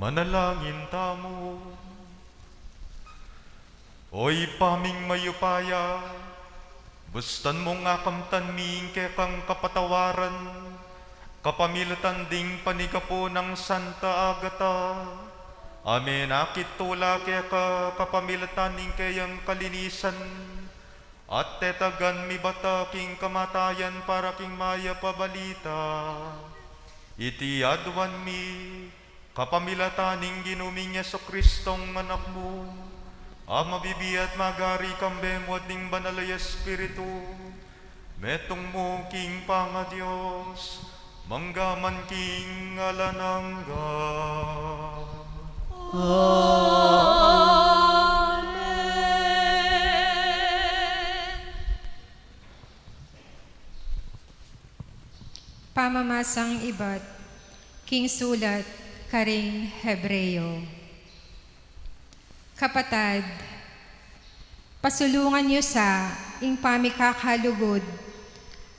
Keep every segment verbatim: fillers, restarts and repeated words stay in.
Manalangin tamu. O Ibpa ming mayupaya, bustan mung akamtan mi ing kekang kapatawaran, kapamilatan ding panigapu nang Santa Agata, a menakit tula keka kapamilatan ning keyang kalinisan, at tetagan mi bata king kamatayan para king mayap a balita. Iti aduan mi, kapamilatan ning Ginu ming Jesucristong Anak mu, a mabibie at magari kambe mu at ning Banal a Espiritu, metung mu king pangaDios, mangga man king alang angga. Amen. Pamamasang ibat king sulat karing Hebreo. Kapatad, pasulungan yu sa ing pamikakalugud,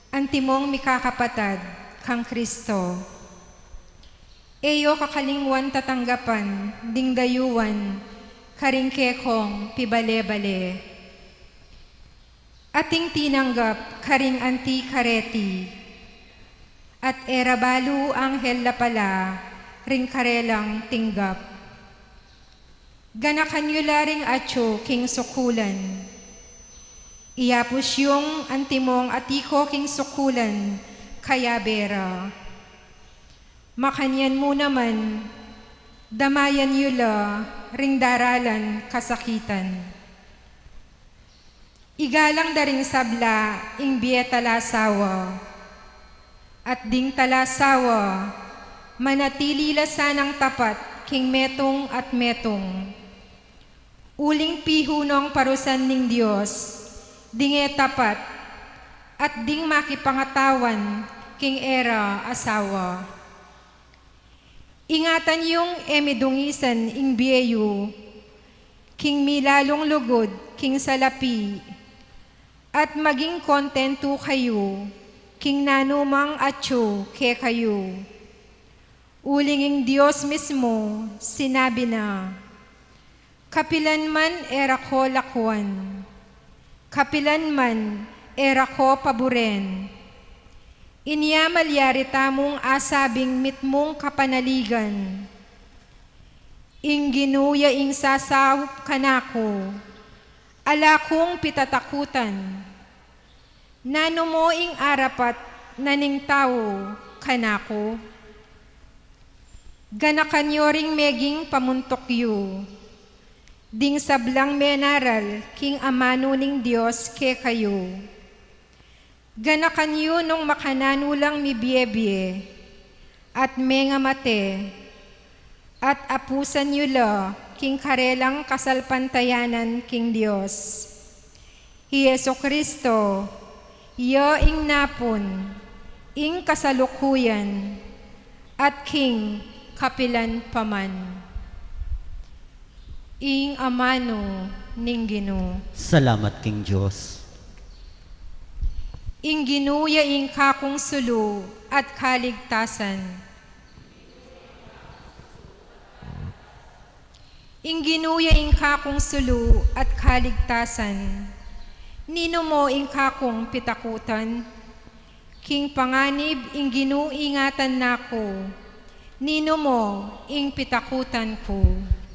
antimong mikakapatad kang Kristo. E yu kakalingwan tatanggapan ding dayuan karing kekong pibale-bale. Ating tinanggap karing anti kareti, at e ra balu anghel la pala ring karelang tinggap. Ganakan yu la ring atyu king sukulan. Iyapus yung antimong atiku king sukulan kayabe ra. Makanyan mu naman, damayan yu la ring daralan kasakitan. Igalang da ring sabla ing bie talasawa, at ding talasawa manatili la sanang tapat king metung at metung. Uling pihu nong parusan ning Dios ding e tapat at ding makipangatawan king e ra asawa. Ingatan yung e mi dungisan ing bie yu king milalung lugud king salapi, at maging kontentu kayu king nanumang atyu kekayu. Uling ing Dios mismu sinabi na, "Kapilan man e ra ko lakuan, kapilan man e ra ko paburen." Inya malyari tamung asabing mitmung kapanaligan, "Ing Ginu ya ing sasaup kanaku, ala kung pitatakutan. Nanu mu ing arapat na ning tau kanaku?" Ganakan yu ring meging pamuntuk yu ding sablang menaral king amanu ning Dios kekayu. Ganakan yu nung makananu lang mibie-bie at mengamate, at apusan yu la king karelang kasalpantayanan king Dios. I Jesu-Cristo, ya ing napun, ing kasalukuyan, at king kapilan pa man. Ing amanu ning Ginu. Salamat king Dios. Ing Ginu ya ing kakung sulu at kaligtasan. Ing Ginu ya ing kakung sulu at kaligtasan. Ninu mu ing kakung pitakutan? King panganib ing Ginu ingatan na ku. Ninu mu ing pitakutan ku?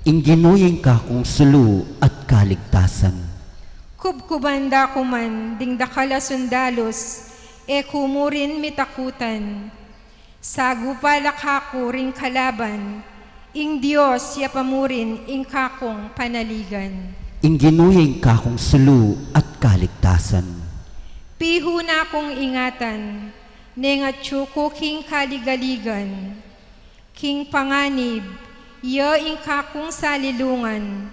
Ing Ginu ya ing kakung sulu at kaligtasan. Kubkuban da ku man ding dakal a sundalus, e ku mu rin mitakutan. Sagupa la kaku ring kalaban, ing Dios ya pa mu rin ing kakung panaligan. Ing Ginu ya ing kakung sulu at kaligtasan. Pihu na kung ingatan, neng atyu ku king kaligaligan. King panganib, ya ing kakung salilungan,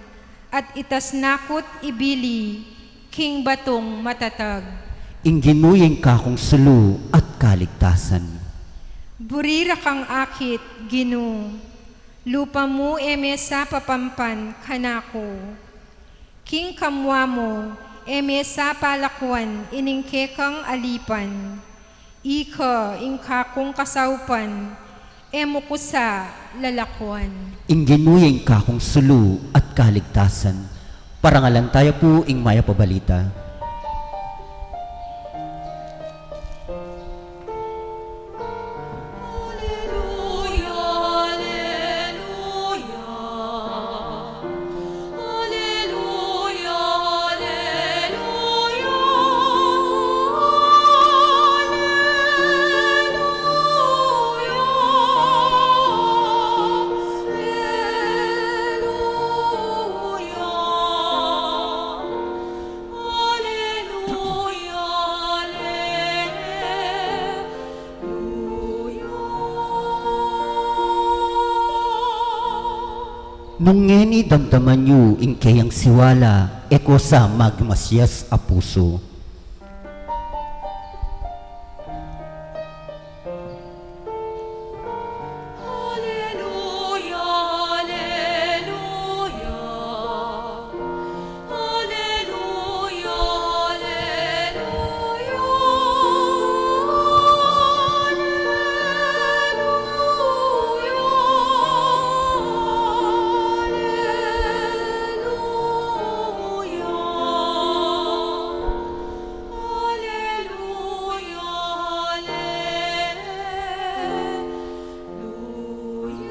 at itas na ku't ibili king batung matatag. Ing Ginu ya ing kakung sulu at kaligtasan. Buri ra kang akit, Ginu, lupa mu e me sa papampan kanaku. King kamua mu e me sa palakuan ining kekang alipan. Ika ing kakung kasaupan, E mu ku sa lalakwan. Ing Ginu ya ing kakung sulu at kaligtasan. Parangalan taya pu ing mayap a balita. Alleluia, alleluia. Alleluia, alleluia, alleluia, alleluia, alleluia. Nung ngeni damdaman yu ing keyang siwala, e ko sa magmasias a pusu. Alleluia, alleluia. Alleluia, alleluia, alleluia, alleluia, alleluia, alleluia.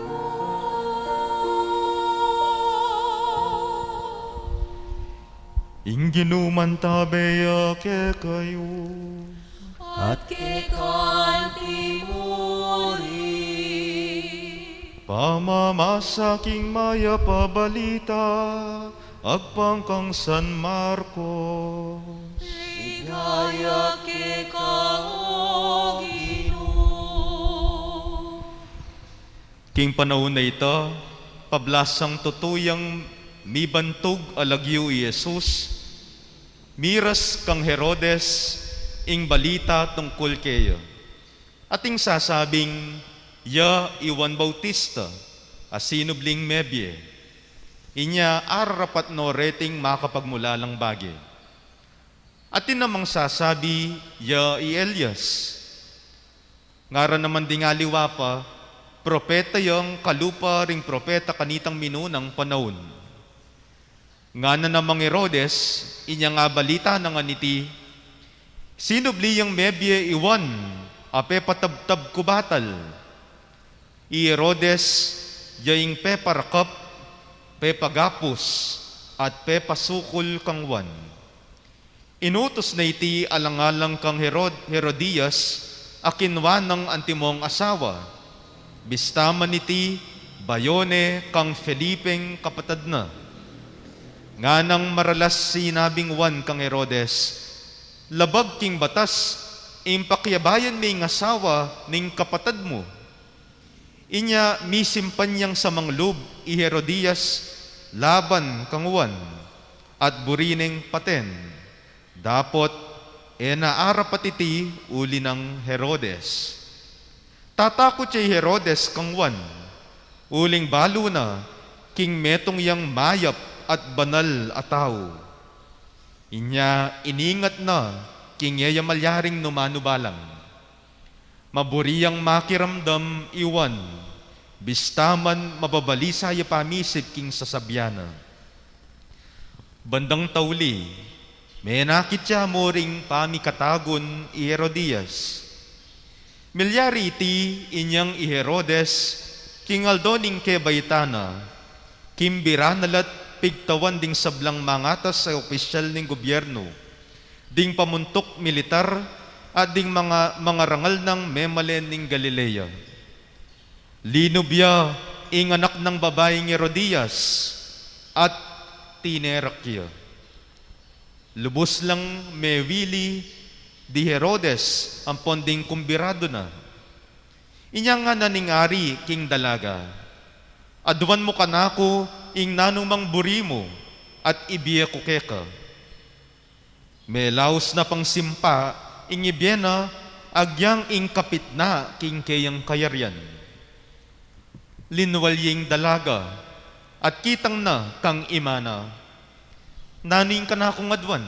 Ing Ginu mantabe ya kekayu. At keka anti mu rin. Pamamasa king mayap a balita agpang kang San Marcos. Ligaya keka, O Ginu. King panaun a ita, pablasang tutu yang mibantug a lagyu i Jesus, miras kang Herodes ing balita tungkul keya. Ating sasabing, ya i Juan Bautista a sinubling mebie. Inya ararapat no reting makapagmulalang bage. Atin namang sasabi, ya i Elias. Ngaran naman ding aliwa pa, propeta yang kalupa ring propeta kanitang minunang panaun. Ngana namang Herodes, inyang abalita na ngan iti, sinubli yang mebie i Juan a pepatabtab ku batal. I Herodes ya ing peparakap, pepagapus, at pepasukul kang Juan. Inutus na iti alang-alang kang Herod-, Herodias a kinua nang antimong asawa. Bista man iti, bayu ne kang Felipeng kapatad na. Nganang maralas sinabing Juan kang Herodes, labag king batas, ing pakiabayan me ing asawa ning kapatad mu. Inya misimpan yang samanglub i Herodias laban kang Juan, at buri neng paten, dapot e na arapat iti uli nang Herodes. Tatakut ya i Herodes kang Juan, uling balu na king metung yang mayap at banal a tau. Inya iningat na king e ya malyaring numanu balang. Maburi yang makiramdam i Juan, bista man mababalisa ya pamisip king sasabian na. Bandang tauli, menakit ya mu ring pamikatagun i Herodias. Milyari iti inyang i Herodes, king aldo ning kebaitan na, kimbira na la't pigtawan ding sablang mangatas a opisyal ning gobyernu, ding pamuntuk militar, at ding mga, mga rangal nang memalen ning Galilea. Linub ya ing anak nang babaing Herodias, at tinerak ya. Lubus lang mewili di Herodes ampon ding kumbiradu na. Inya ngana ning ari king dalaga, aduan mu kanaku ing nanumang buri mu, at ibie ku keka. Melaus na pang simpa ing ibie na agyang ing kapit na king keyang kayarian. Linwal ya ing dalaga, at kitang na kang ima na, nanu ing kanakung aduan?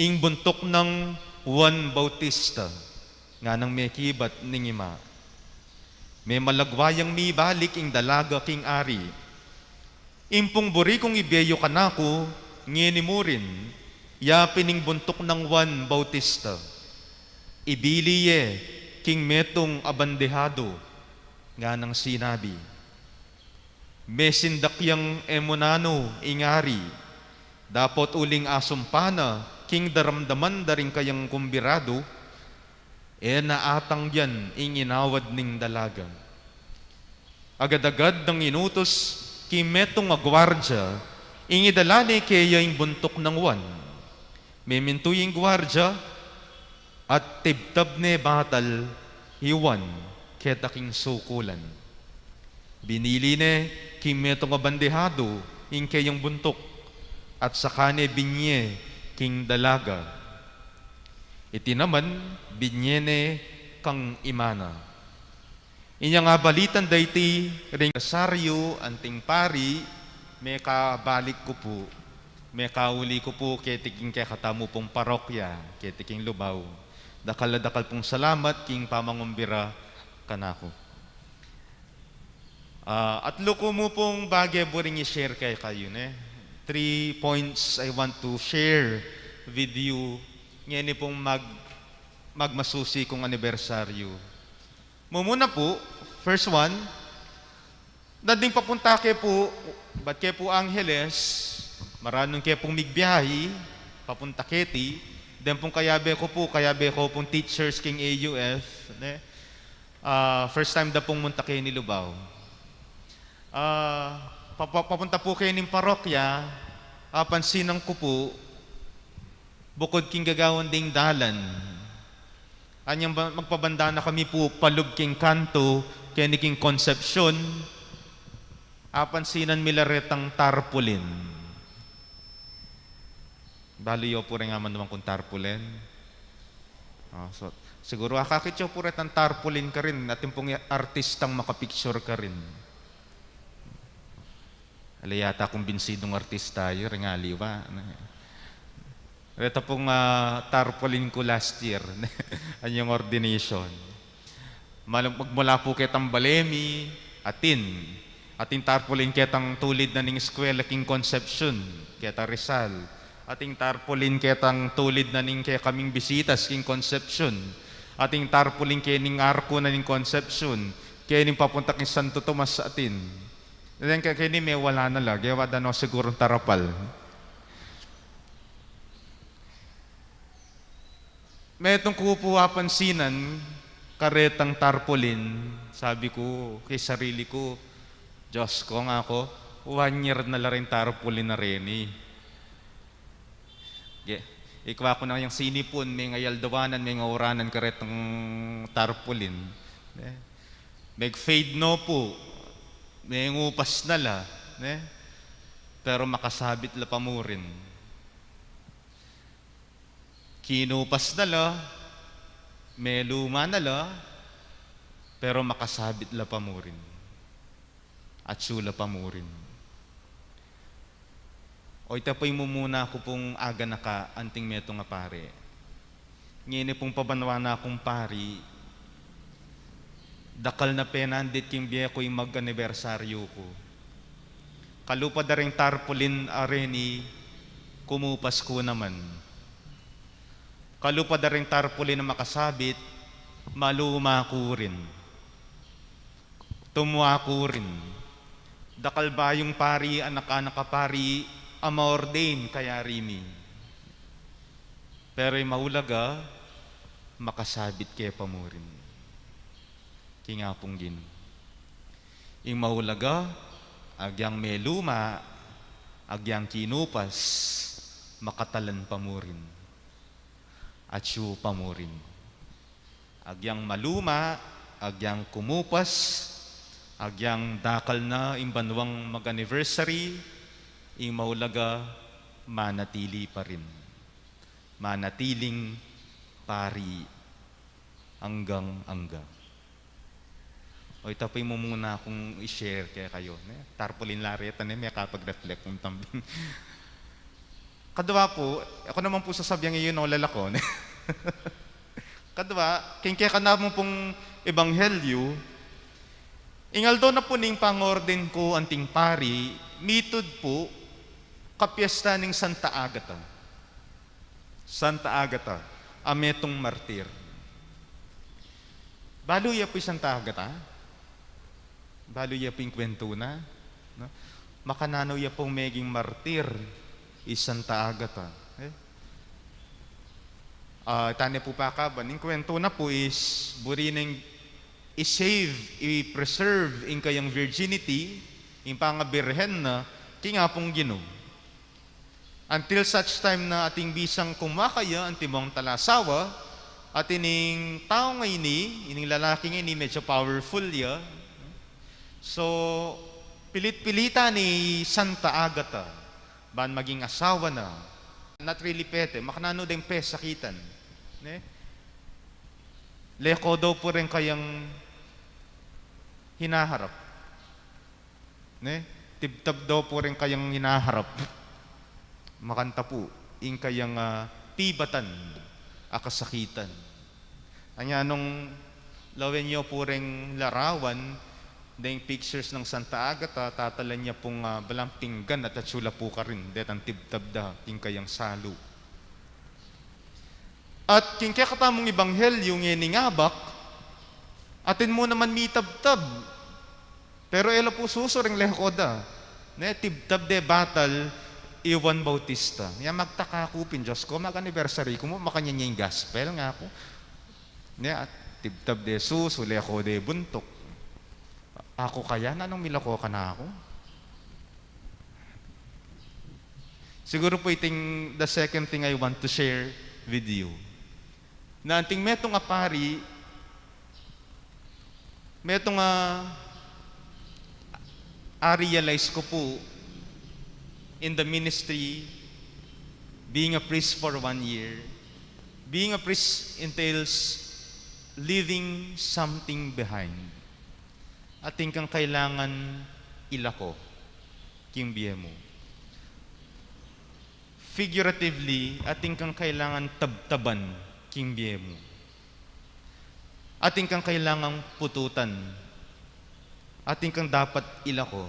Ing buntuk nang Juan Bautista, nganang mekibat ning ima. Memalagwa yang mibalik ing dalaga king ari. Ing pung buri kung ibie yu kanaku, ngeni mu rin, ya pin ing buntuk nang Juan Bautista. Ibili ye king metung a bandehadu, nganang sinabi, mesindak yang e mu nanu ing ari, dapot uling asumpa na king daramdaman da ring kayang kumbiradu, e na atanggian ing inawad ning dalaga. Agad-agad nang inutus king metung a guardia, ing idala ne keya ing buntuk nang Juan. Memintu ing guardia, at tibtab ne batal i Juan keta king sukulan. Binili ne king metung a bandehadu ing keyang buntuk, at saka ne binie king dalaga. Iti naman, binie ne kang ima na. Inyang abalitan da iti ring anibersaryu anting pari, mekabalik ku pu, mekauli ku pu keti king kekatamu pung parokya, keti king Lubao. Dakal a dakal pung salamat king pamangumbira kanaku. Ah, atlu ku mu pung bage buring i-share kekayu, ne? Three points I want to share with you. Ngeni pung mag-, magmasusi kung anibersaryu. Mumuna pu, first one, nanding papunta ke pu, bat ke pu Angeles, maranun ke pung migbiahi, papunta keti, den pung kayabe ku pu, kayabe ku pung teachers king A U F, ne? Ah, first time da pung munta keni Lubao. Ah, pa-, pa-, papunta pu kening parokya, apansinan ku pu, bukod king gagawan ding dalan, anyang ba-, magpabanda na kami pu palub king kantu, keni king Concepcion, apansinan mi la retang tarpaulin. Balu yu pu reng amanduan kung tarpaulin? Ah, so, siguru akakit yu pu retang tarpaulin karin, atin pung artistang makapicture karin. Ala yata kung binsidung artista yu, reng aliwa. Reta pung, ah, tarpaulin ku last year, anyang ordination. Mal-, magmula pu ketang bale mi, atin. Ating tarpaulin ketang tulid na ning eskwela king Concepcion, keta Rizal. Ating tarpaulin ketang tulid na ning kekaming bisitas king Concepcion. Ating tarpaulin kening arku na ning Concepcion, kening papunta king Santo Tomas, atin. Then ke-, keni mewala na la, gewa da no sigurung tarapal. Metung ku pu apansinan karetang tarpaulin, sabi ku keng sarili ku, "Diyos ko," nga ku, "one year na la ring tarpaulin a reni." Ge-, ikwa ku na yang sinipun, mengayaldawanan, mengauranan karetang tarpaulin. Ne? Meg-fade no pu, mengupas na la, ne? Pero makasabit la pa mu rin. Kinupas na la, meluma na la, pero makasabit la pa mu rin. Atsu la pa mu rin. O, ita pu ing mumuna ku pung aganaka anting metung a pari. Ngeni pung pabanwa na kung pari, dakal na penandit king bie ku ing mag-anibersaryu ku. Kalupa da ring tarpaulin a reni, kumupas ku naman. Kalupa da ring tarpaulin a makasabit, maluma ku rin. Tumua ku rin. Dakal bayung pari, anak-anak a pari, a ma-ordain kayari mi. Pero ing maulaga, makasabit ke pa mu rin king Apung Ginu. Ing maulaga, agyang meluma, agyang kinupas, makatalan pa mu rin. Atsu pa mu rin. Agyang maluma, agyang kumupas, agyang dakal na ing banwang mag-anniversary, ing maulaga, manatili pa rin. Manatiling pari anggang angga. O, ita pu ing mumuna kung i-share kekayu, ne? Tarpaulin la reta, ne? Mekapag-reflect kung tambing. Kadwa pu, aku naman pu sasabian yu ing lalako, ne? Kadwa, king kekanamu pung ebanghelyu, Ing aldo na pu ning pangorden ku anting pari, mitud pu kapiesta ning Santa Agata. Santa Agata, a metung martir. Balu ye pu i Santa Agata? Balu ye pu ing kwentu na? No? Makananu ye pung meging martir i Santa Agata? Eh? Ah, tane pu pakaban, ing kwentu na pu is, buri neng i-save, i-preserve ing kayang virginity, ing pangabirhen na, king Apung Ginu. Until such time na atin bisang kumaka ya, antimong talasawa, at ining tau ngeni, ining lalaki ngeni, medyo powerful ya. So, pilit-pilitan ni Santa Agata, ban maging asawa na. Not really pete, makananu deng pesakitan. Ne? Leko daw pu ring kayang hinaharap. Ne? Tibtab daw pu ring kayang hinaharap. Makanta pu, ing kayang, ah, pibatan, a kasakitan. Anya nung lawen yu pu ring larawan, deng pictures nang Santa Agata, tatalan ya pung, ah, balang pinggan at atiu la pu karin, detang tibtab da, king kayang salu. At king kekatamung ebanghelyu ngening abak, atin mu naman mitabtab. Pero e la pu susu ring leko da. Ne, tibtab de batal i Juan Bautista. Ya magtaka ku pin, Dios ku, mag-anniversary ku mu, makanyan ya ing gospel nga ku. Ne, at tibtab de susu, leko de buntuk. Aku kaya, nanung milako kanaku? Siguru pu iting the second thing I want to share with you. Na anting metung a pari, metung a, a-realize ku pu in the ministry, being a priest for one year, being a priest entails leaving something behind. Atin kang kailangan ilako king bie mu. Figuratively, atin kang kailangan tabtaban king bie mu. Atin kang kailangan pututan. Atin kang dapat ilako.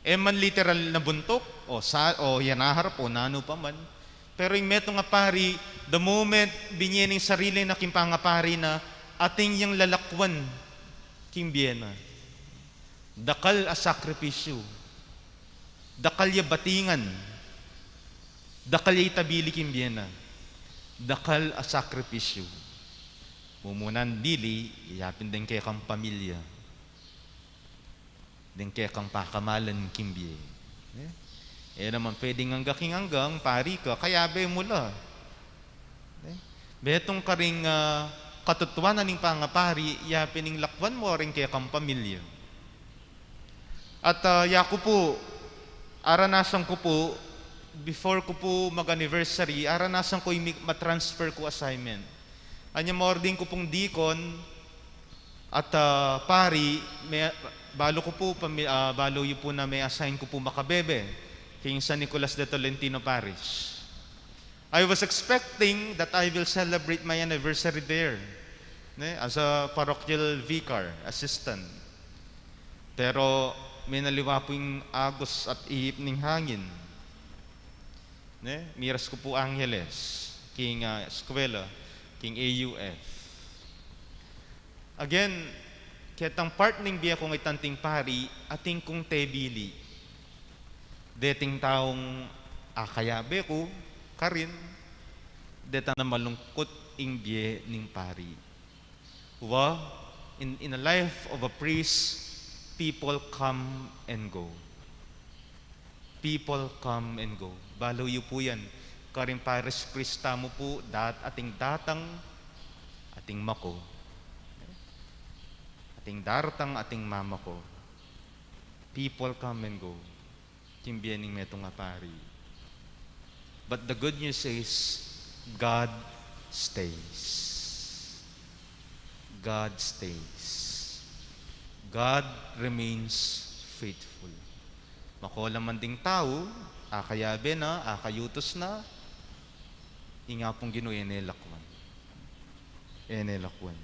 E man literal na buntuk, o sa-, o hinaharap, o nanu pa man. Pero ing metung a pari, the moment binye ne ing sarili na king pangapari na, atin yang lalakwan king bie na. Dakal a sakripisyu. Dakal ya batingan. Dakal ya itabili king bie na. Dakal a sakripisyu. Mumunan bili, yapin deng kekang pamilya. Deng kekang pakamalan king bie. E? E naman pwedeng angga king anggang, pari ka, kayabe mu la. E? Metung karing, ah, katutuanan ning pangapari, yapin ing lakwan mu ring kekang pamilya. At, ah, yaku pu, aranasan ku pu, before ku pu mag-anniversary, aranasan ku ing mi-, ma-transfer ku assignment. Anya maordin ku pung deacon, at, ah, pari, me-, balu ku pu, pami-, ah, balu yu pu na me-assign ku pu makabebe king San Nicolas de Tolentino Parish. I was expecting that I will celebrate my anniversary there, ne, as a parochial vicar assistant. Pero minaliwa pu ing agus at ihip ning hangin. Ne, miras ku pu Angeles, king, ah, eskwela, king A U F. Again, ketang part ning bie kung itanting pari, atin kung tebili. Deting taung akayabe ku karin, detang na malungkut ing bie ning pari. Wa, in, in a life of a priest, people come and go. People come and go. Balu yu pu yan. Karing parish priest tamu pu, dat-, ating datang, ating mako. Ating daratang, ating mamako. People come and go. King bie ning metung a pari. But the good news is, God stays. God stays. God remains faithful. Mako la man ding tau, akayabe na, akayutus na, ing Apung Ginu e ne lakwan. E ne lakwan.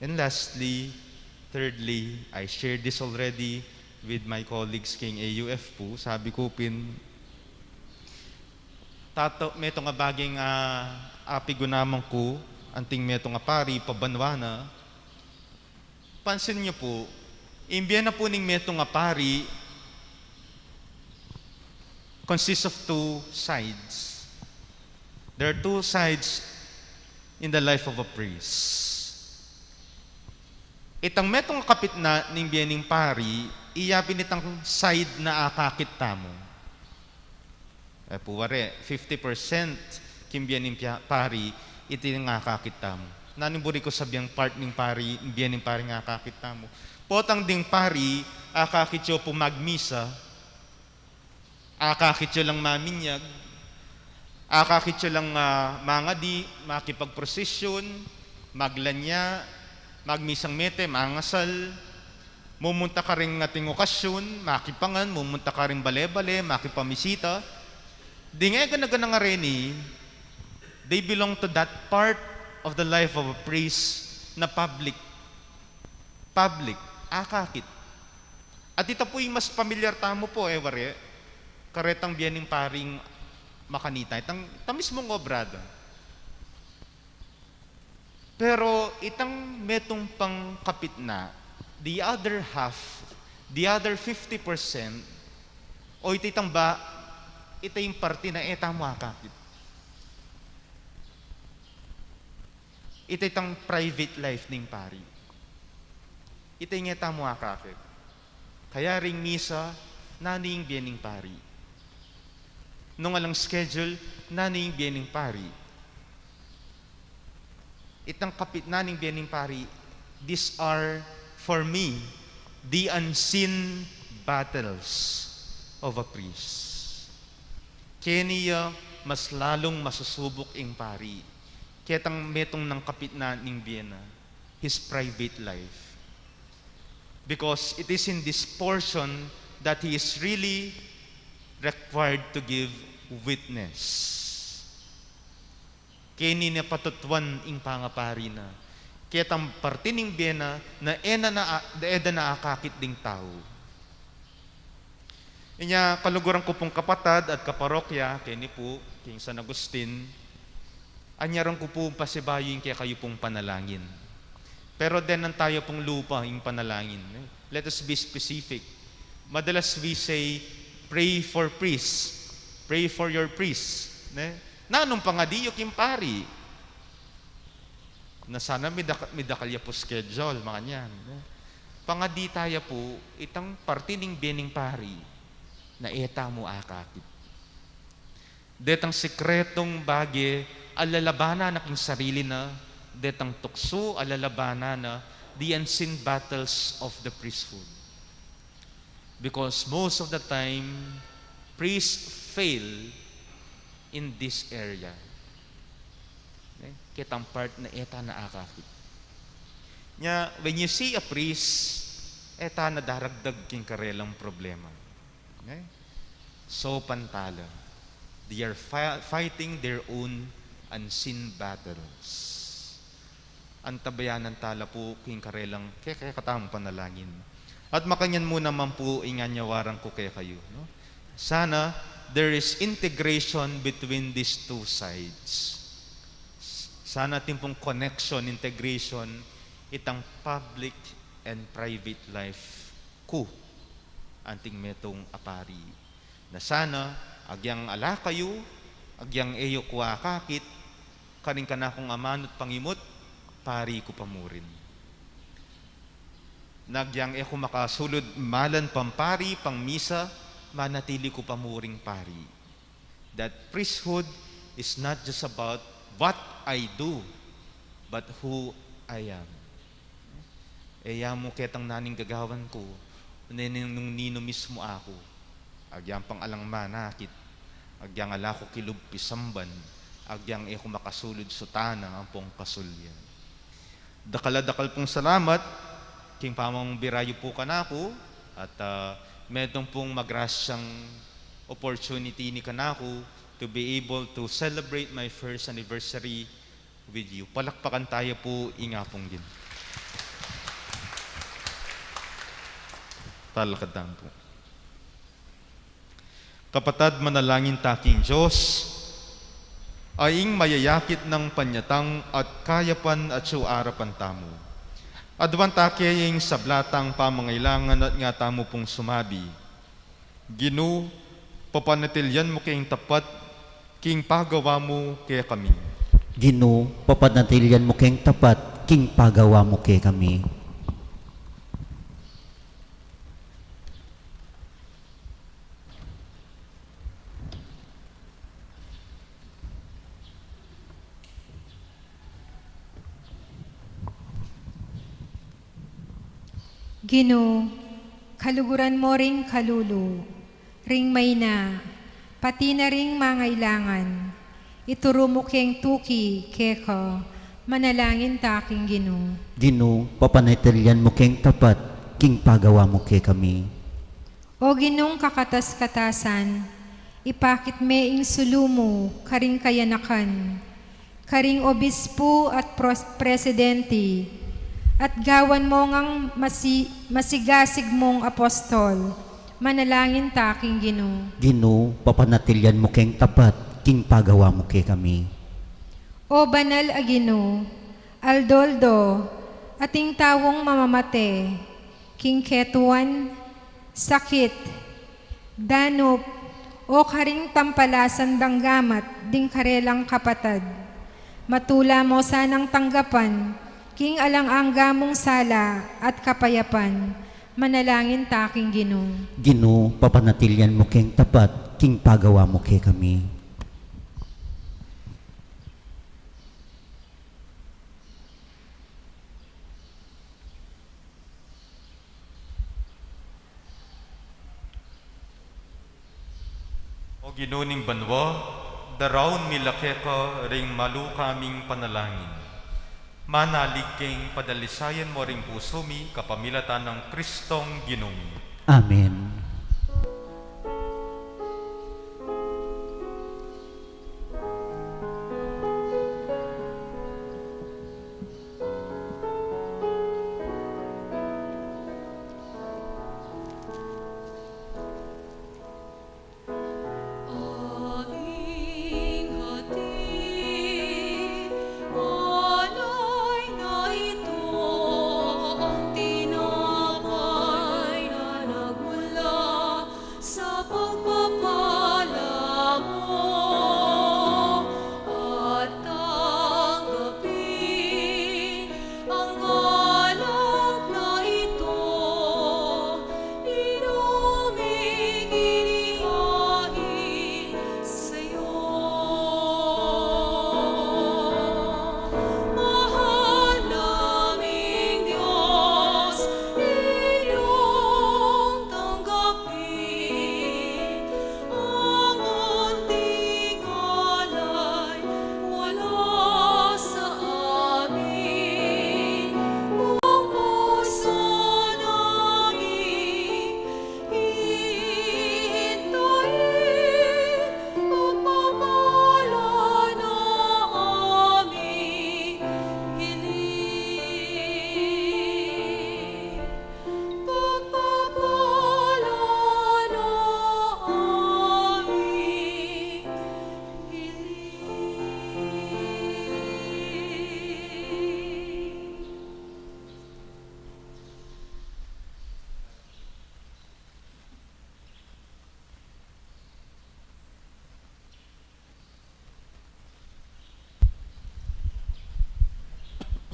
And lastly, Thirdly, I shared this already with my colleagues king A U F pu. Sabi ku pin, tato, metung a baging, ah, apigunaman ku, anting metung a pari, pabanwa na. Pansin niyo pu, ing bie na pu ning metung a pari consists of two sides. There are two sides in the life of a priest. Itang metung a kapitna ning bie ning pari, iya pin itang side na akakit tamu. E pu wari, fifty percent king bie ning pia-, pari, iti ing akakit tamu. Nanu ing buri ku sabian, part ning pari, ing bie ning pari ing akakit tamu? Potang ding pari, akakit yu pu magmisa, akakit yu lang maminyag, akakit yu lang, ah, mangadi, makipagprosesyon, maglanya, magmisang mete, mangasal, mumunta karing ating okasyon, makipangan, mumunta karing bale-bale, makipamisita. Ding e gana-gana ngeni, they belong to that part of the life of a priest na public. Public, akakit. At ita pu ing mas pamilyar tamu pu, e wari, karetang bie ning paring makanita, itang, itang mismung obra da. Pero itang metung pang kapitna, the other half, the other fifty percent, o ita itang ba, ita ing parti na e tamu akakit. Ita itang private life ning pari. Ita ing e tamu akakit. Kayabe ring misa, nanu ing bie ning pari? Nung alang schedule, nanu ing bie ning pari? Itang kapitna ning bie ning pari, these are, for me, the unseen battles of a priest. Keni ya mas lalung masusubuk ing pari. Ketang metung nang kapitna ning bie na, his private life. Because it is in this portion that he is really required to give witness. Keni na patutuan ing pangapari na. Ketang parti ning bie na, na e na, na, e da na akakit ding tau. Inya, kaluguran ku pung kapatad at kaparokya, keni pu, king San Agustin, anyaran ku pu pasibayu ing kekayu pung panalangin. Pero denan tayu pung lupa ing panalangin, eh. Let us be specific. Madalas we say, "Pray for priests. Pray for your priests." Ne? Nanung pangadi yu king pari? Na sana midaka-, midakal ya pu schedule, makanyan, ne? Pangadi taya pu, itang parti ning bie ning pari, na e tamu akakit. Detang sikretung bage, alalabanan na king sarili na, detang tuksu, alalabanan na, the unseen battles of the priesthood. Because most of the time, priests fail in this area. Ne? Ketang part na e ta na akakit. Nya, when you see a priest, e ta na daragdag king karelang problema. Ne? So, pantala. They are fi-, fighting their own unseen battles. Antabayanan tala pu king karelang ke-, kekatamung panalangin. At makanyan mu naman pu ing anyawaran ku kekayu, no? Sana there is integration between these two sides. S-, sana atin pung connection, integration, itang public and private life ku anting metung a pari. Na sana, agyang ala kayu, agyang e yu ku akakit, karing kanakung amanut pangimut, pari ku pa murin. Na agyang e ku makasulud malan pang pari, pang misa, manatili ku pa muring pari. That priesthood is not just about what I do, but who I am. E ya mu ketang naning gagawan ku, nung ninu mismu aku. Agyang pang alang manakit, agyang ala ku kilub pisamban, agyang e ku makasulud sutana ampong kasulyan. Dakal a dakal pung salamat king pamamung bira yu pu kanaku, at, ah, metung pung magrasyang opportunity ini kanaku to be able to celebrate my first anniversary with you. Palakpakan taya pu ing Apung Ginu. Talakad tamu pu. Kapatad, manalangin ta king Dios, a ing mayayakit nang panyatang at kayapan atyu arapan tamu. Aduan ta ke ing sabla tang pamangailangan at nga tamu pung sumabi, Ginu, papanatilian mu keng tapat king pagawa mu kekami. Ginu, papanatilian mu keng tapat king pagawa mu kekami. Ginu, kaluguran mo ring kalulu, ring maina, pati na ring mangailangan. Ituru mu keng tuki keka, manalangin ta king Ginu. Ginu, papanatilian mu keng tapat king pagawa mu kekami. O Ginung kakatas-katasan, ipakit me ing sulu mu karing kayanakan, karing obispu at pros-, presidente, at gawan mo ngang masi-, masigasig mung apostol. Manalangin ta king Ginu. Ginu, papanatilian mu keng tapat king pagawa mu kekami. O banal a Ginu, aldo-aldo, ating taung mamamate king ketuan, sakit, danup, o karing tampalasan dang gamat ding karelang kapatad. Matula mo sanang tanggapan king alang angga mung sala at kapayapan. Manalangin ta king Ginu. Ginu, papanatilian mu keng tapat king pagawa mu kekami. O Ginu ning banua, daraun mi la keka ring malu kaming panalangin. Manalig keng padalisayan mo ring pusu mi, kapamilatan nang Kristong Ginu mi. Amen. Sa pagpapala mo at tanggapin ang alak na ito, inuming inihain sa'yo. Mahal naming Diyos, inyong tanggapin ang munting alay mula sa amin. Buong puso naming hihintain, pagpapala na aming hiling. Pagpapala na aming hiling.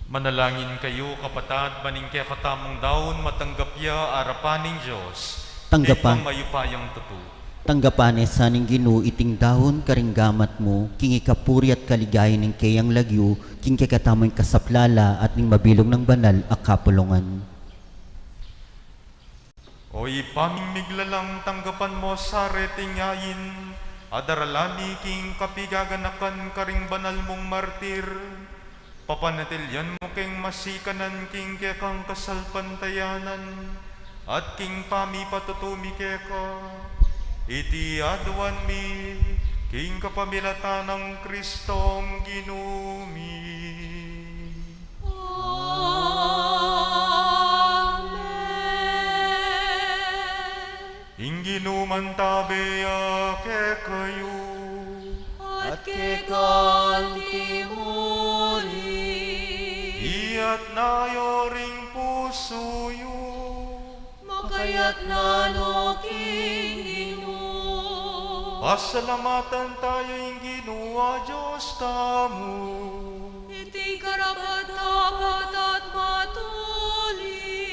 Manalangin kayu, kapatad, ban ing kekatamung daun matanggap ya arapan ning Dios, Tanggapa-, Ibpang mayupayang tutu. Tanggapan ne sa ning Ginu iting daun karing gamat mu, king ikapuri at kaligayan ning keyang lagyu, king kekatamung kasaplalan at ning mabilug nang banal a kapulungan. O Ibpa ming miglalang, tanggapan mo sa reting ain a daralan mi king kapigaganakan karing banal mung martir. Papanatilian mu keng masikanan king kekang kasalpantayanan at king pamipatutu mi keka. Iti aduan mi king kapamilatan nang Kristong Ginu mi. Amen. Ing Ginu mantabe ya kekayu. At keka anti mu rin. Iyatas yu ring pusu yu. Makayatas no king Ginu. Pasalamatan taya ing Ginu a Dios tamu. Iti karapat-dapat at matulid.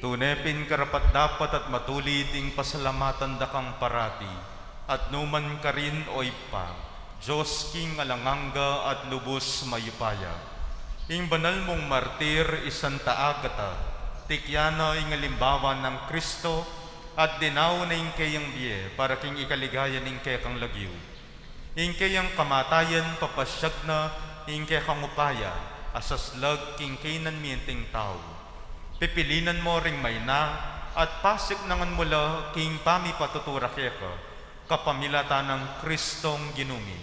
Tune pin karapat-dapat at matulid ing pasalamatan da kang parati, at nukarin man, O Ibpa, Dios king alang angga at lubus mayupaya. Ing banal mung martir i Santa Agata, tikyan na ing alimbawa nang Kristo, at dinaun na ing keyang bie para king ikaligaya ning kekang lagyu. Ing keyang kamatayan papasiag na ing kekang upaya a saslag king kaynan mi anting tau. Pipilinan mu ring maina at pasiknangan mu la king pamipatutura keka, kapamilatan nang Kristong Ginu mi.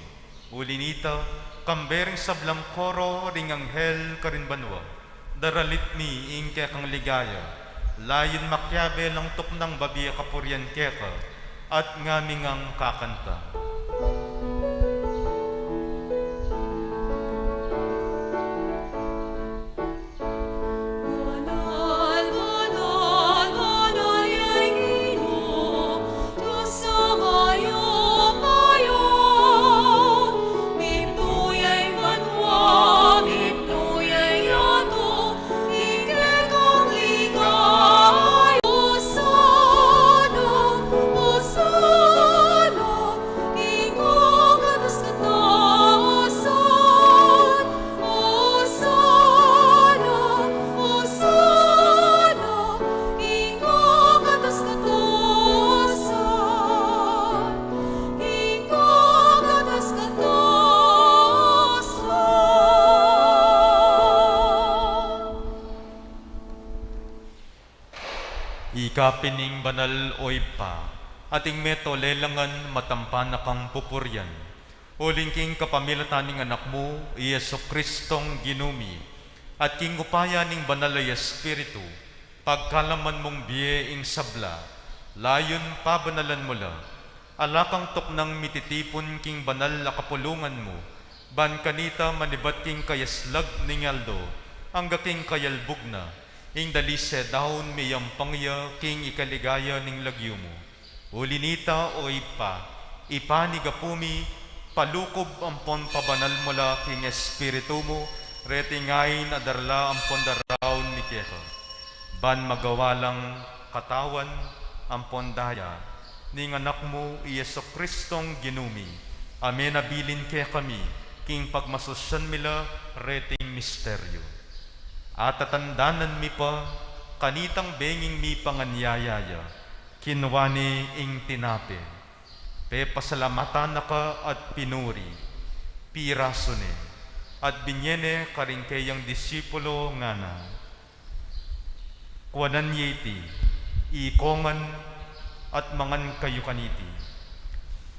Uli na nita, kambe ring sablang koro ring anghel karin banua, daralit mi ing kekang ligaya, layun makiabe lang tuknang babie kapurian keka, at ngami ngang kakanta. Banal, banal, banal ya ing Ginu, Dios a mayupaya. Mipnu ya ing banua, mipnu ya ing yatu, ing kekang ligaya. Osana, Osana, ing kakatas-katasan. Osana, Osana, ing kakatas-katasan, ing kakatas-katasan. Ika pin ing banal, O Ibpa, at ing meto lelangan matampa na kang pupurian. Uling king kapamilatan ning Anak mu, i Jesu-Kristong Ginu mi, at king upaya ning Banal a Espiritu, pagkalaman mung bie ing sabla, layun pabanalan mu la, ala kang tuknang mititipun king banal a kapulungan mu, ban kanita manibat king kayaslag ning aldo, angga king kayalbug na, ing dalise daun miyampang ya king ikaligaya ning lagyu mu. Uli na nita, O Ibpa, ipanyawad mi, palukub ampon pabanal mu la king Espiritu mu, reting ain a darla ampon daraun mi keka. Ban magawa lang katawan ampon daya ning Anak mu, i Jesu-Kristong Ginu mi, a menabilin kekami, king pagmasusyan mi la reting misteryu. Atatandanan mi pa, kanitang benging mipanganyaya ya, kinua ne ing tinape, pepasalamatan na ka at pinuri, pirasu ne, at binye ne karing keyang disipulo, ngana: Kuanan ye iti, ikongan, at mangan kayu kaniti.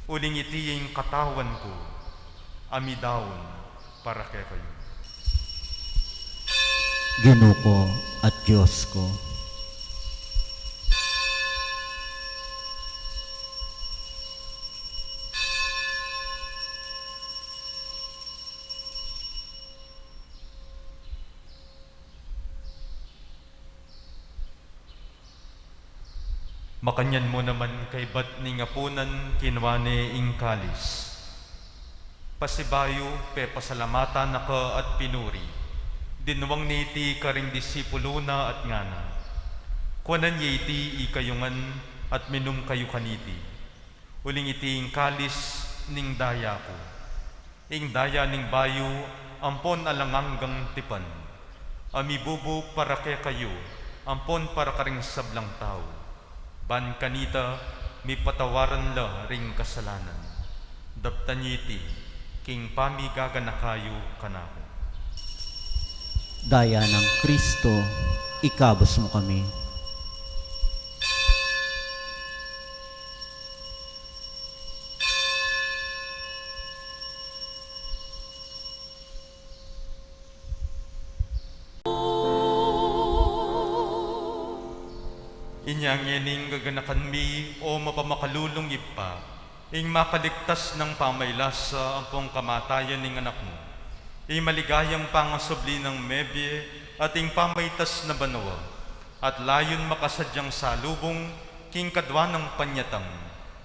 Uling iti ing katawan ku, a midaun para kekayu. Ginu ku at Dios ku. Makanyan mu naman kaybat ning apunan, kinua ne ing kalis. Pasibayu, pepasalamatan na ka at pinuri. Dinwang ne iti karing disipulus na at ngana: Kuanan ye iti ikayu ngan at minum kayu kaniti. Uling iti ing kalis ning daya ku, ing daya ning bayu ampon alang anggang tipan, a mibubu para kekayu ampon para karing sablang tau, ban kanita mipatawaran la ring kasalanan. Daptan ye iti king pamigaganaka yu kanaku. Daya nang Kristo, ikabus mu kami. Inya ngening gaganakan mi, o mapamakalulung Ibpa, ing makaligtas nang pamailasa ampong kamatayan ning Anak mu, ing maligayang pangasubli nang mebie at ing pamaitas na banua, at layun makasadyang salubung king kadua nang panyatang,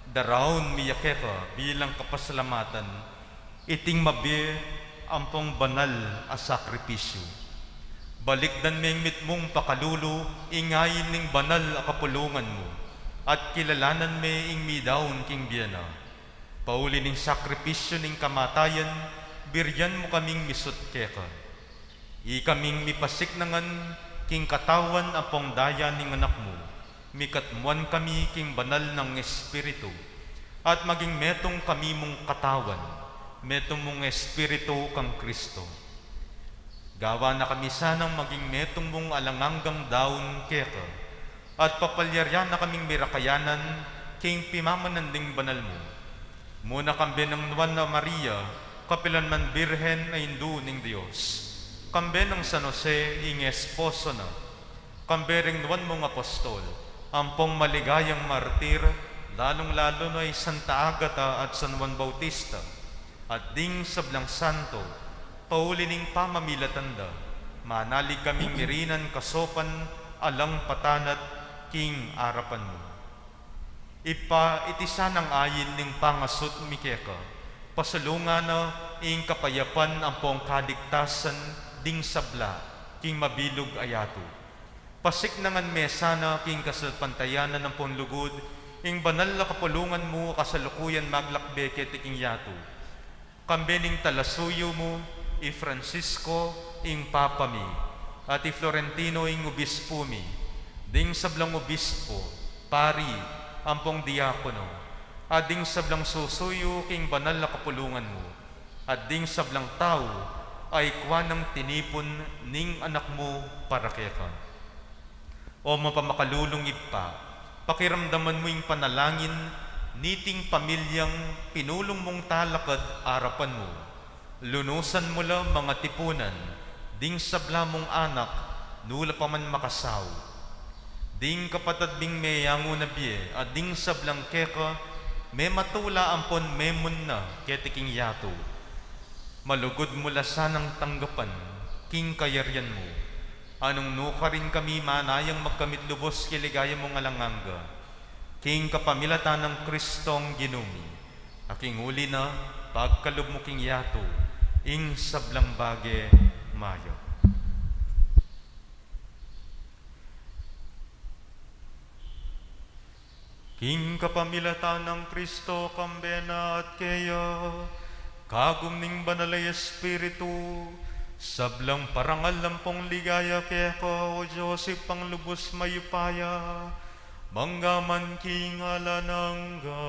daraun mi ya keka bilang kapasalamatan iting mabie ampong banal a sakripisyu. Balikdan me ing mitmung pakalulu, ing ain ning banal a kapulungan mu, at kilalanan me ing midaun king bie na. Pauli ning sakripisyu ning kamatayan, birian mu kaming misut keka. Ikaming mipasiknangan king katawan ampong daya ning Anak mu, mikatmuan kami king banal nang Espiritu, at maging metung kami mung katawan, metung mung Espiritu kang Kristo. Gawa na kami sanang maging metung mung alang anggang daun keka, at papalyarian na kaming mirakayanan king pimamanan ding banal mu. Muna kambe nang Nuan a Maria, kapilan man Birhen a Indu ning Dios, kambe nang San Jose ing esposo na, kambe ring nuan mung apostol, ampong maligayang martir, lalung-lalu na i Santa Agata at San Juan Bautista, at ding sablang santo, pauli ning pamamilatan da, manalig kaming mirinan kasopan alang patanat king arapan mu. Ibpa, iti sanang ain ning pangasut mi keka, pasulungan na ing kapayapan ampong kaligtasan ding sabla king mabilug a yatu. Pasiknangan me sana king kasalpantayanan ampong lugud ing banal a kapulungan mu a kasalukuyan maglakbe keti king yatu. Kambe ning talasuyu mu, i Francisco, ing Papa mi, at i Florentino, ing obispu mi, ding sablang obispo, pari, ampong diakono, at ding sablang susuyu king banal a kapulungan mu, at ding sablang tau a ikwa nang tinipun ning Anak mu para keka. O mapamakalulung Ibpa, pakiramdaman mu ing panalangin niting pamilyang pinulung mung talakad arapan mu. Lunusan mu la mangatipunan ding sabla mung anak, nu la pa man makasau. Ding kapatad ming meyangu na bie at ding sablang keka mematula ampon memun na keti king yatu. Malugud mu la sanang tanggapan king kayarian mu. Nung nukarin kami manayang magkamit lubus king ligaya mung alang angga, king kapamilatan nang Kristong Ginu mi, a king uli na pagkalub mu king yatu ing sablang bage mayap. King kapamilatan nang Kristo, kambe na at keya, kagum ning Banal a Espiritu, sablang parangal ampong ligaya keka, o Dios Ibpang lubus mayupaya, mangga man king alang angga.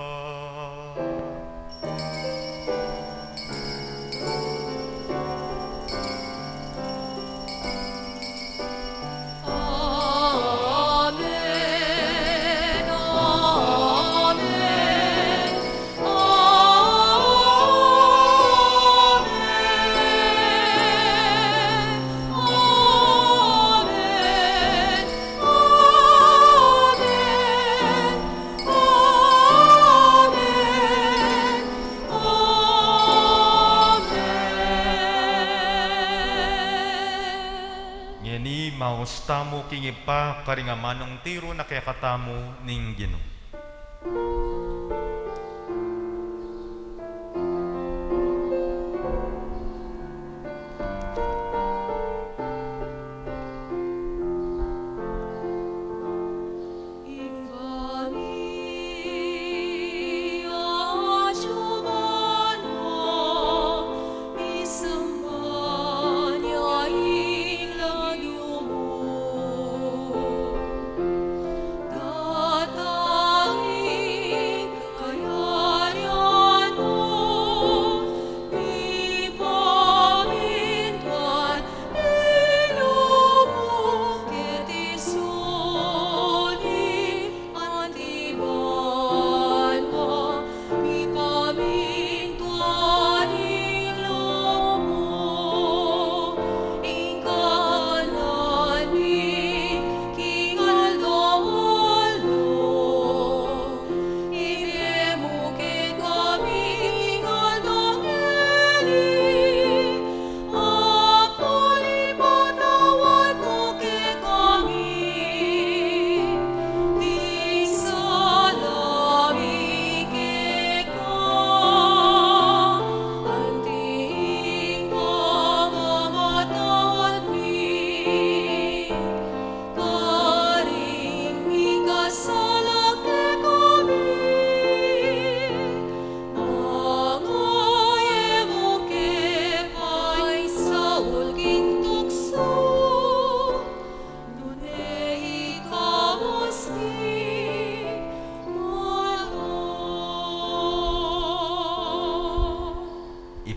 Ngeni maus tamu king Ibpa karing amanung tiru na kekatamu ning Ginu.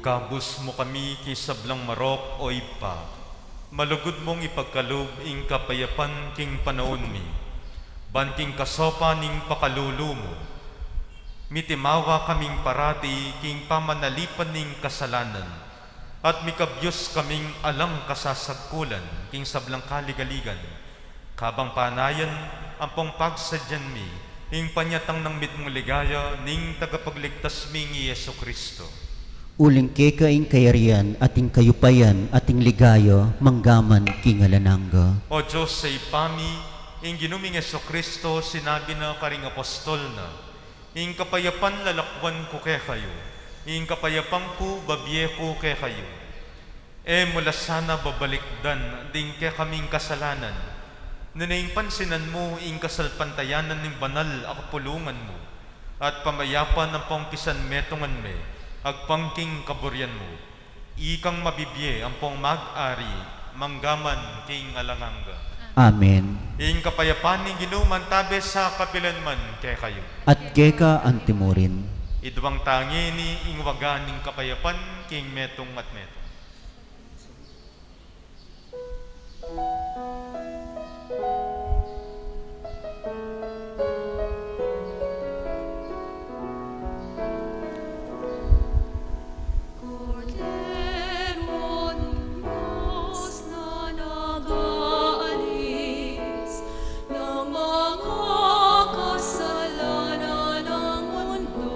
Ikabus mu kami king sablang marok, O Ibpa. Malugud mung ipagkalub ing kapayapan king panaun mi. Ban king kasopan ning pakalulu mu, mitimawa kaming parati king pamanalipan ning kasalanan, at mikabyus kaming alang kasasagkulan king sablang kaligaligan. Kabang panayan, ampong pagsadyan mi ing panyatang nang mitmung ligaya ning tagapagligtas ming i Jesucristo. Uling keka ing kayarian, at ing kayupayan, at ing ligaya, manggaman king alang angga. O Dios, Ibpa mi, ing Ginu ming Jesucristo, sinabi na karing apostol na, Ing kapayapan lalakwan ku kekayu, ing kapayapan ku babie ku kekayu. E mu la sana babalikdan ding kekaming kasalanan, nune ing pansinan mu ing kasalpantayanan ning banal a kapulungan mu, at pamayapan ampong pisanmetungan me agpang king kaburian mu. Ikang mabibie ampong mag-ari manggaman king alang angga. Amen. Ing kapayapan ning Ginu mantabe sa kapilan man kekayu. At keka antimurin. Iduang tangeni ing waga ning kapayapan king metung at metung. Kordero ning Dios na nag-aalis ng mga kasalanan ng mundo.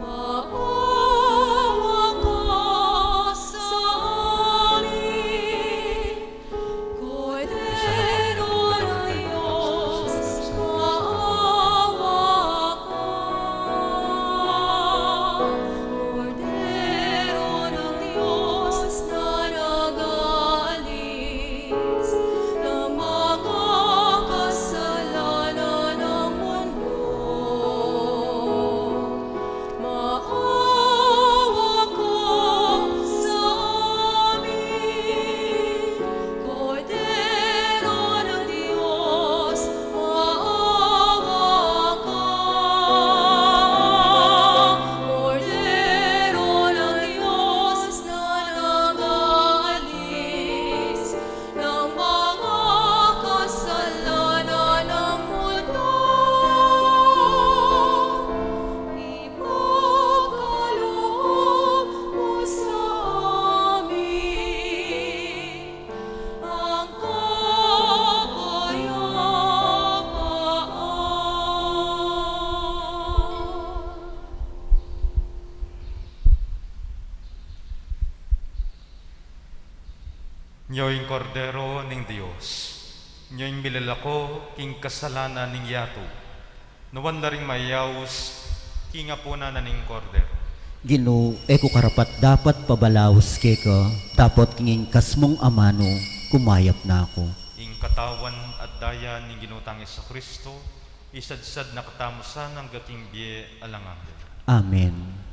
Maawa ka sa amin, Kordero ng Diyos, maawa ka. Kordero ng Diyos na nag-aalis ng mga kasalanan ng mundo. Maawa ka sa amin, Kordero ng Diyos, maawa ka. Kordero ng Diyos na nag-aalis ng mga kasalanan ng mundo, ipakaloob mo sa amin ang kapayapaan. Nyo ing Kordero ning Dios, nyo ing milalako king kasalanan ning yatu. Nuan la ring mayaus king apunan na ning Kordero. Ginu, e ku karapat-dapat pabalaus keka, dapot king ingkas mung amanu, kumayap na ku. Ing katawan at daya ning Ginu tang Jesucristo, isadsad na katamu sana angga king bie alang angga. Amen.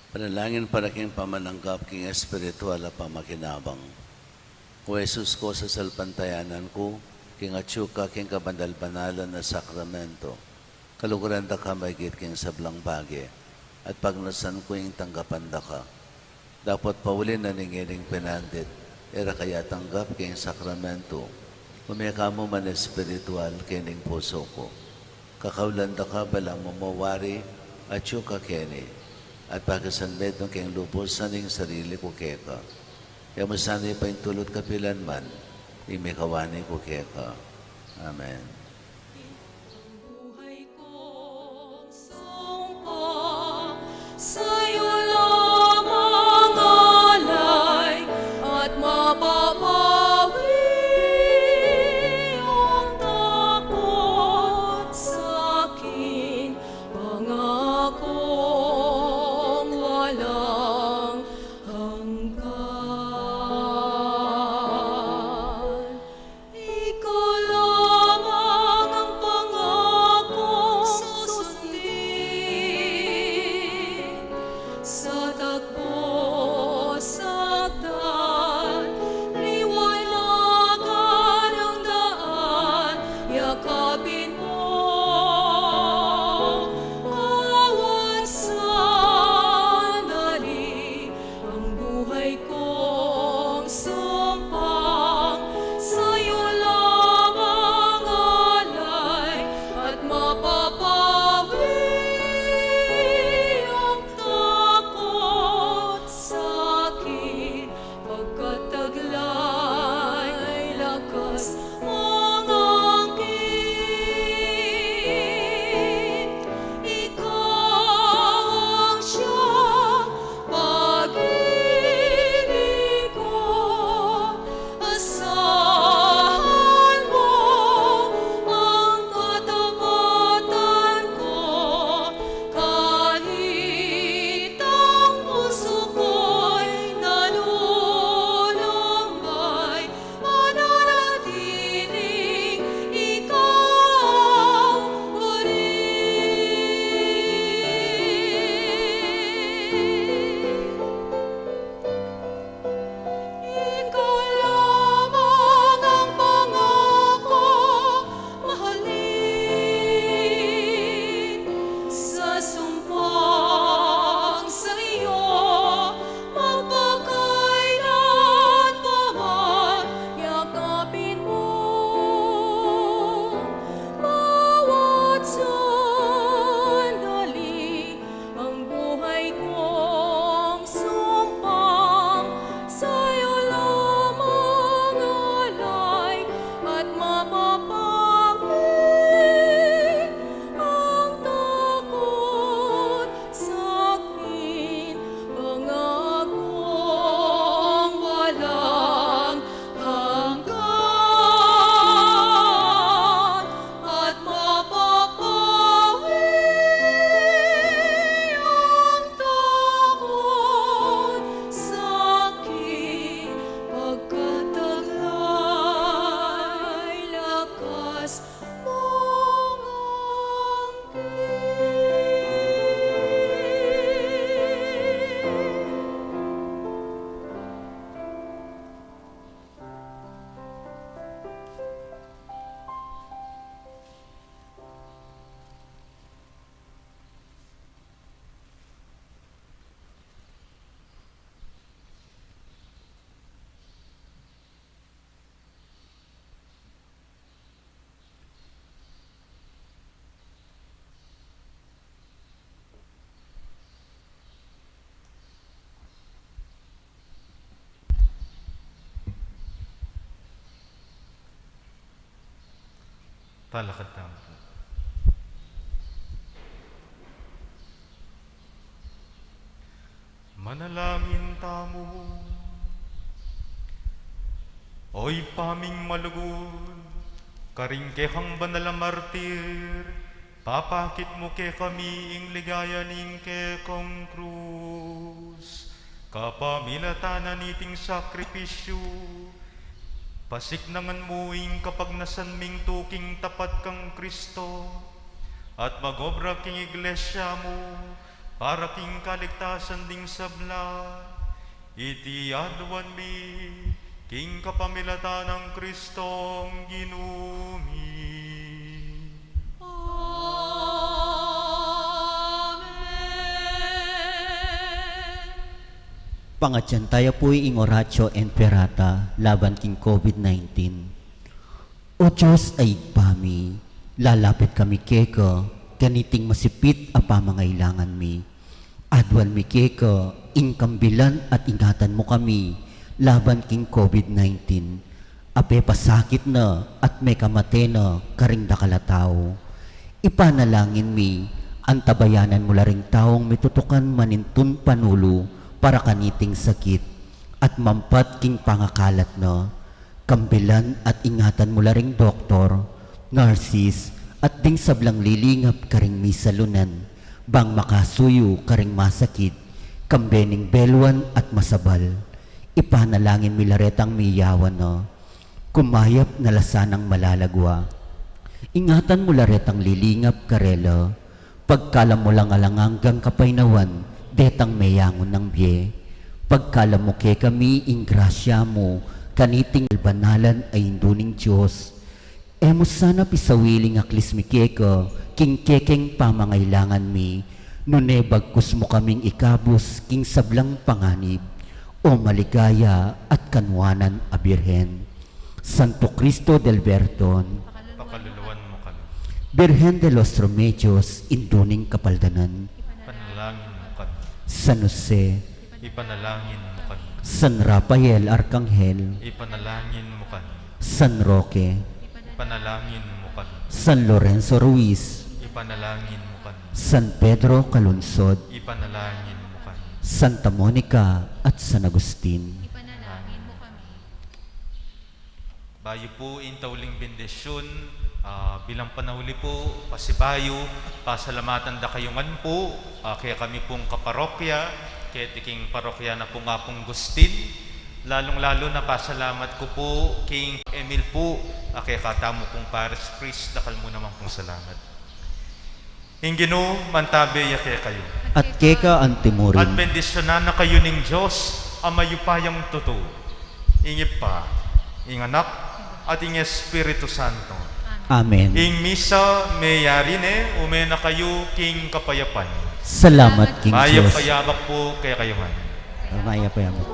Panalangin para king pamananggap king espiritual a pamakinabang. O Jesus ku, sasalpantayanan ku king atyu ka king kabanal-banalan a sakramento. Kaluguran da ka maigit king sablang bage, at pagnasan ku ing tanggapan da ka. Dapot pauli na ning ining penandit, e ra ka ya tanggap king sakramento, ume ka mu man espiritual king pusu ku. Kakaulan da ka balang mumuari, atyu ka keni, at pakisanmetung king lubus ing sarili ku keka. E mu sana paintulut kapilan man ing mikawani ku keka. Amen. Buhay kong sumpa, sa'yo lamang Talakad tamu pu. Manalangin tamu. O Ibpa ming malugud, karing kekang banal a martir, papakit mu kekami ing ligaya ning kekang krus. Kapamilatan na niting sakripisyu, pasiknangan mu ing kapagnasan ming tuking tapat kang Kristo, at mag-obra king iglesia mu para king kaligtasan ding sabla. Iti aduan mi king kapamilatan nang Kristong Ginu mi. Amen. Pangadyan taya pu ing Oratio Imperata laban king COVID nineteen. O Dios a Ibpa mi, lalapit kami keka kaniting masipit a pamangailangan mi. Aduan mi keka ing kambilan at ingatan mu kami laban king COVID nineteen a pepasakit na at mekamate na karing dakal a tau. Ipanalangin mi, antabayanan mu la ring taung mitutukan manintun panulu para kaniting sakit at mampat king pangakalat na. Kambilan at ingatan mu la ring doktor, nurses, at ding sablang lilingap karing misalunan, bang makasuyu karing masakit, kambe ning beluan at masabal. Ipanalangin mi la retang miyawan na. Kumayap na la sanang malalagwa. Ingatan mu la retang lilingap karela. Pagkalam mu lang alang anggang kapaynawan detang meyangu nang bie. Pagkalam mu kekami ing grasya mu kaniting banalan a Indu ning Dios. E mu sana pisawiling aklis mi keka king kekeng pamangailangan mi, nune bagkus mu kaming ikabus king sablang panganib. O maligaya at kanuanan a Birhen. Santo Cristo del Perdon. Pakaluluan mu kami. Birhen de los Remedios, Indu ning Kapaldanan. Ipanalangin mu kami. San Jose. Ipanalangin mu kami. San Rafael Arkanghel. Ipanalangin mu kami. San Roque. Ipanalangin mu kami. San Lorenzo Ruiz. Ipanalangin mu kami. San Pedro Calungsod. Ipanalangin mu kami. Santa Monica at San Agustin. Ipanalangin mu kami. Bayu pu ing tauling bendisyun, ah, bilang panauli pu, pasibayu, pasalamatan da kayu ngan pu, ah, kekami pung kaparokya, keti king parokya na pu nga pung Agustin, lalung-lalu na pasalamat ku pu king Emil pu, ah, kekatamu pung parish priest, dakal mu naman pung salamat. Ing Ginu mantabe ya kekayu. At keka antimurin. At bendisyunan na kayu ning Dios a mayupayang tutu, ing Ibpa, ing Anak, at ing Espiritu Santo. Amen. Ing misa meyari ne, ume na kayu king kapayapan. Salamat king Dios. Mayap a yabak pu kekayu ngan. Mayap a yabak.